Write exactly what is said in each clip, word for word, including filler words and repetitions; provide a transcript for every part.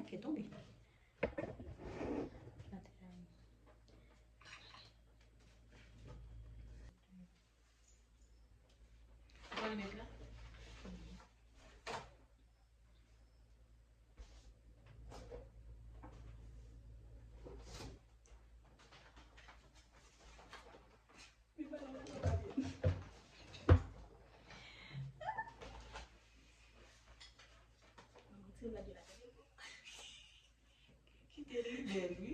Ke tonbe. Atè a. Ou pa remèt la? Kite li bèl, wi.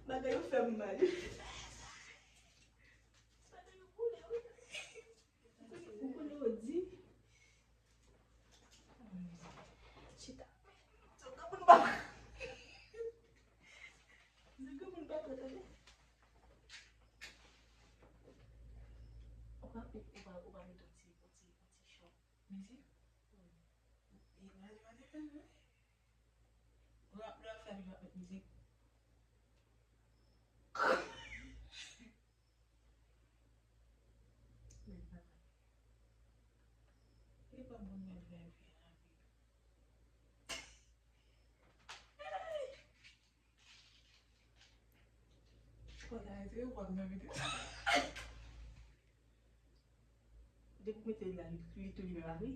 Bagay yo fè m mal. Bagay yo boule, wi. Ou konnen yo di. Chita. Sa granmoun pa, sa granmoun pa pran tande. Ou pa, ou pa, ou pa met yon ti, yon ti, yon ti chan. Mizik? Wi. E, mwen, mwen te fè l, wi. Lè w ap, lè w ap fè l, w ap met mizik. Men papa. Li pa bon nan vre vi a. Konsa, se yo pran nan videyo sa. Depi w mete l la, li, li tou li menm apre.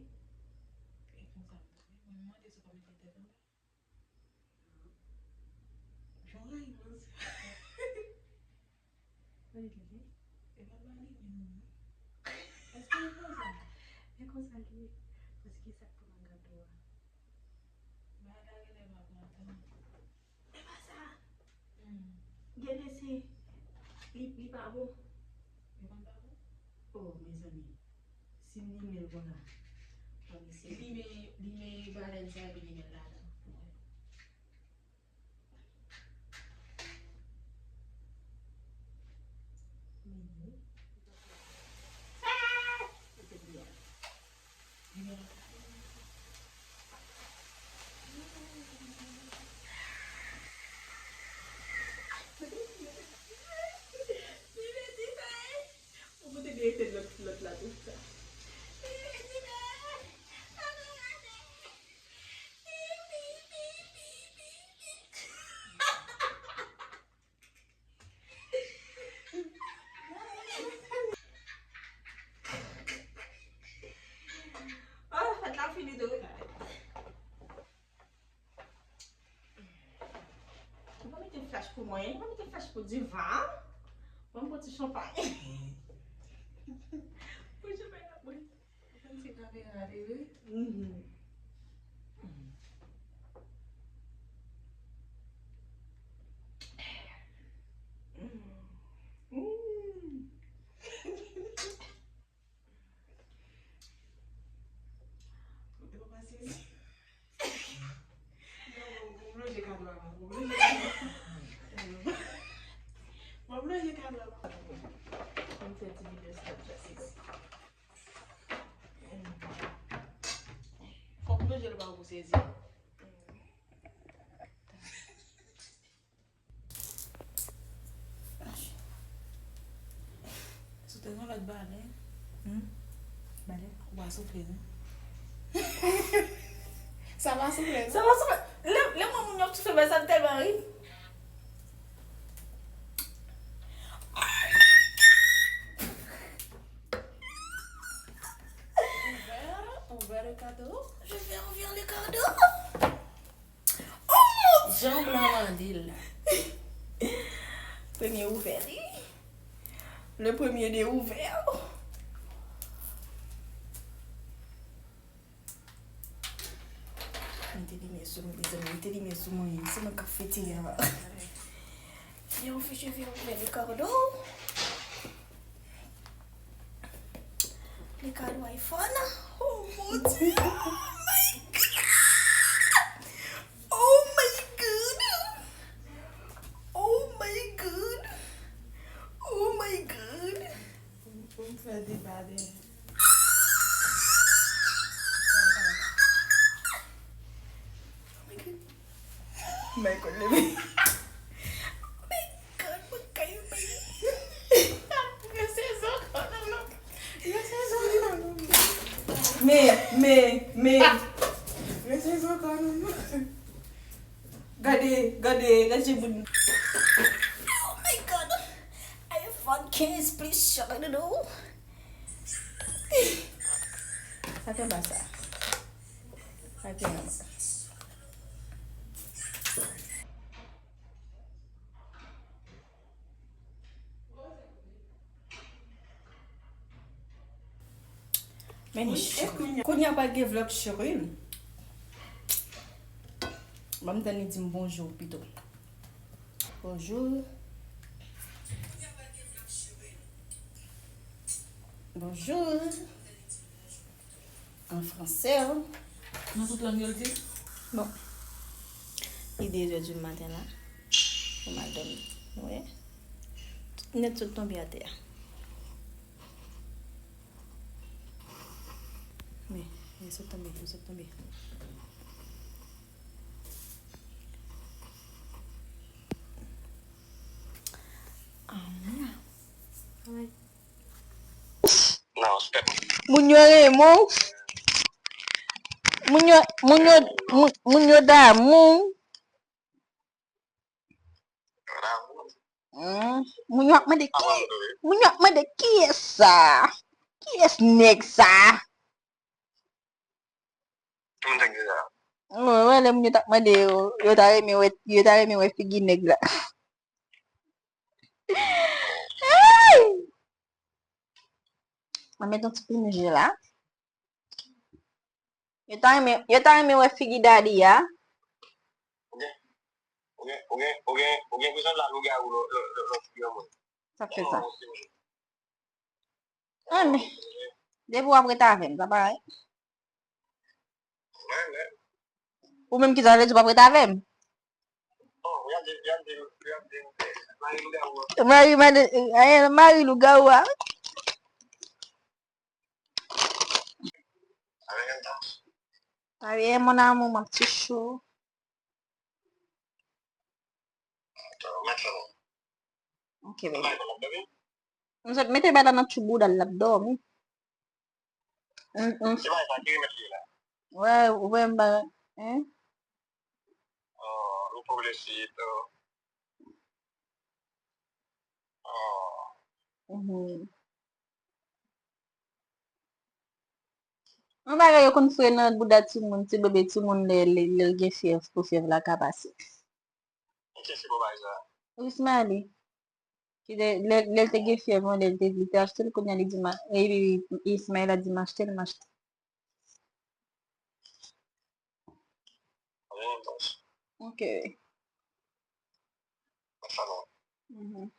E konsa m tou. Mwen mande si w pa mete tèt anba. Jan w rayi mwen sa. Mwen li tande. E pa pale menm non. Èske e konsa? E konsa l ye. Paske sa k pran nan gato a. Bagay la genlè pa pran tan. E pa sa. Hmm. Genlè se, li, li pa bon. Li konn pa bon? Oh, mezanmi. Si m limen l konsa. Mwen eseye. Limen, limen balèn sa epi limen l ladan. Mezanmi. Ah! Limen l ladan. Ou pote de etèn lòt, lòt la tou. Oh, fèt la fini tou. Ou pa mete flach pou mwen, ou pa mete flach pou Diva. Ban m yon ti chanpay. Pou chanpay la, mwen. Ou konn se kamera li, wi. Mhm. Mm. Ou pa sezi? Non, mwen, mwen lonje kado a, mwen lonje kado a. Mwen lonje kado a. Mwen fè ti videyo Snapchat, se bon. Fòk lonje l ba ou pou sezi. Si w te gen lòt balè. Hmm? Balè? Ou pa soufle, non? Sa pa soufle, non? Sa pa soufle. Lè, lè mwen moun yo ap soufle, men sa m tèlman ri. Ouvè, ouvè le kado. Je vais ouvrir le kado. Oh, mon Dieu! Jan blan mande l la. Premye ouvè li. Le premier des ouverts. Mete limyè sou mwen, mezanmi, mete limyè sou mwen. Se mwen k ap fete a. Yo, je vais ouvrir le kado. Le kado iPhone. Oh mon Dieu. Oh my God. Oh my God. Oh my God. Oh my God. Pou m fè deba de. Oh my God. Michael leve. Oh my God, mwen kay, oh my Men, men se sa ka non. Gade, gade, gade je moun. Oh my God. iPhone quinze Plus, I don't know. Sa fè ba sa. Sa fè ba sa. Men kounye a pral gen vlòg Sherine. Ban m tann li di m bonjou pito. Bonjou. Bonjou. An fransè. Nan tout lang yo l di? Bon. Li de zè di maten la. Pou m al dòmi. Ou wè? Tout nèt sot tonbe atè a. Men, men sot tonbe, men sot tonbe. Ah, men. Moun yo renmen w. Moun yo, moun yo, moun, moun yo damou w. Hmm, moun yo ap mande ki, moun yo ap mande kiyès sa? Kiyès nèg sa? Ki moun sa ki di sa? Mwen wè lè moun yo t ap mande yo, yo ta renmen wè, yo ta renmen wè figi nèg la. Hey! Mwen met yon ti pinje la. Yo ta renmen, yo ta renmen wè figi Daddy a. Ou gen, ou gen, ou gen, ou gen, ou gen prezans la lougawou lò, lò, lò, lò figi yon moun. Sa k fè sa? Ah, men, depi w ap ret avè m, sa parèt. Ou menm ki sa vle di w p ap ret avè m? Mari, mari, eh, mari lougawou a. Avè m nan. Avè mon amour, mon petit chou. Mèt fè non. Ok, baby. M sot mete bay la nan tchou bouda l, l ap dòmi. M, m. Se pa sa ki remèt li la. Wè, ou wè m ba, hein? Oh, nou pwoblèm si to. Oh. Mhm. Yon bagay yo konn fre nan bouda timoun, ti bebe timoun lè, lè, lè l gen fyèv pou fyèv la ka pase. Ki se bò bagay sa? Ismaël. Ki lè, lè, lè l te gen fyèv, yon lè l te, li te achte l, kounye a li di m, epi Ismaël a di m achte l, m achte. Ok. Mhm.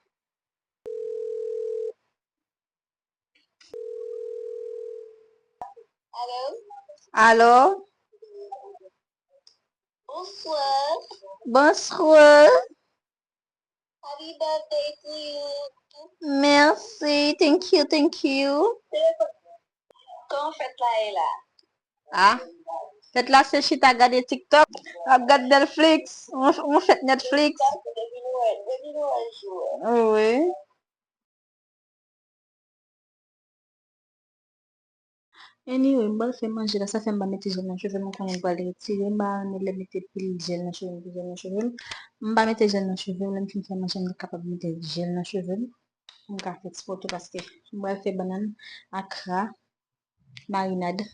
Alo? Alo? Bonsoir. Bonsoir. Happy birthday to you. Merci. Thank you, thank you. Kòman fèt la ye la? Ah, fèt la se chita gade TikTok, ap gade Netflix. Mwen, mwen fèt Netflix. Depi Nwèl, depi Nwèl jou. Wi. Anyway, m pral fè manje la, sa fè m pa mete jèl nan cheve m, m konnen m pral retire, m pa renmen lè mete pil jèl nan cheve m, pil jèl nan cheve m. M pa mete jèl nan cheve m, lè m fin fè manje, m kapab mete jèl nan cheve m, pou m ka fè ti foto, paske m pral fè bannann akra, marinad.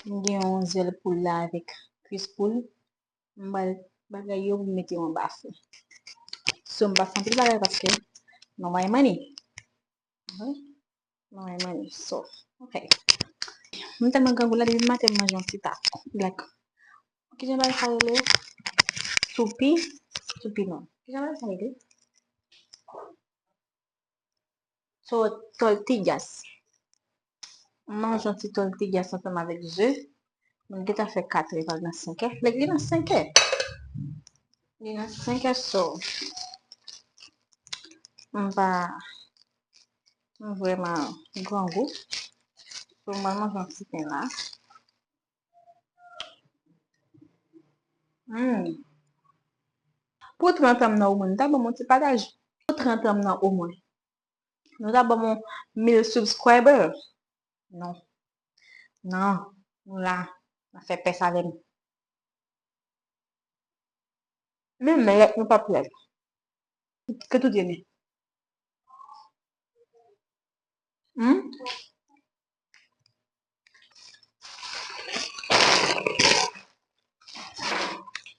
M gen yon zèl poul la avèk kwis poul. M pral bagay yo pou m mete yo anba fou. So, m pa fè anpil bagay paske no my money. Mhm. No my money. So, ok. M tèlman grangou la, depi maten m manje yon ti tako. Like, kijan bagay sa rele? Soupi? Soupi non. Kijan bagay sa rele? So, tòltigyas. M manje yon ti tòltigyas ansanm avèk ze. Mwen gentan fè kat è, pral nan senk è. Like, li nan senk è. Li nan senk è, so. M pa, m vrèman grangou. So, m pral manje yon ti pen la. Hmm. Pou trant an m nan omwen, nou ta ban m yon ti pataj. Pou trant an m nan omwen. Nou ta ban m yon mil subscriber. Non. Non. Nou la. Nan fè pès avè m. Men mèt nou p ap lève. Ke tout ye men. Hmm?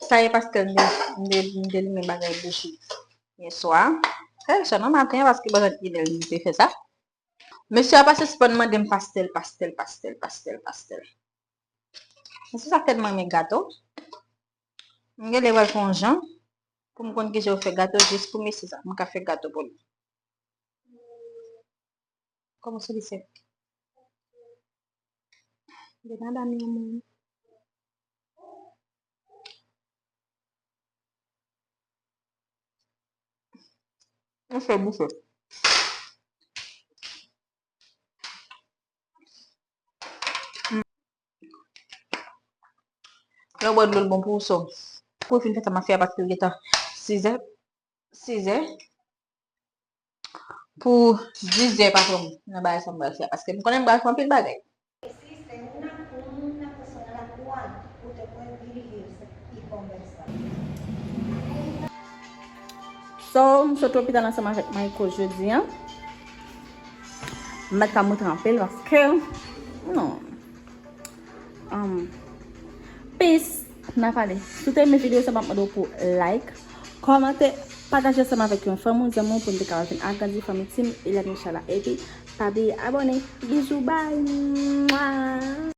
Sa ye paske m te, m te, m te limen bagay bouch li yè swa. Fè swa nan maten an paske bò zòt ide l m te fè sa. Mesye a pa sispann mande m pastèl, pastèl, pastèl, pastèl, pastèl. Mesye sa tèlman renmen gato. M genlè pral fè yon jan pou m konn kijan yo fè gato jis pou mesye sa. M ka fè gato pou li. Kòman sou li sèt? De madanm yo moun. Mwen fè bouche. Lè w bwè dlo l bon pou ou so. Pou w fin fè sa mafya paske l gentan sizè. Sizè. Pou dizè pa pran m nan bagay sa m pral fè a, paske m konnen m pral fè anpil bagay. Existe una, una persona la cual usted puede dirigirse y conversar. So, m sot lopital ansanm avèk Michael jodi a. M mèt ka montre anpil paske, non. Um, peace. N a pale. Si w te renmen videyo sa, m ap mande w pou like, kòmante, pataje ansanm avèk yon fanmi w, zanmi w, pou n te kapab vin agrandi fanmi Team Eliane Richard la. Epi, pa bliye abòne. Bizou, bye. Mwa.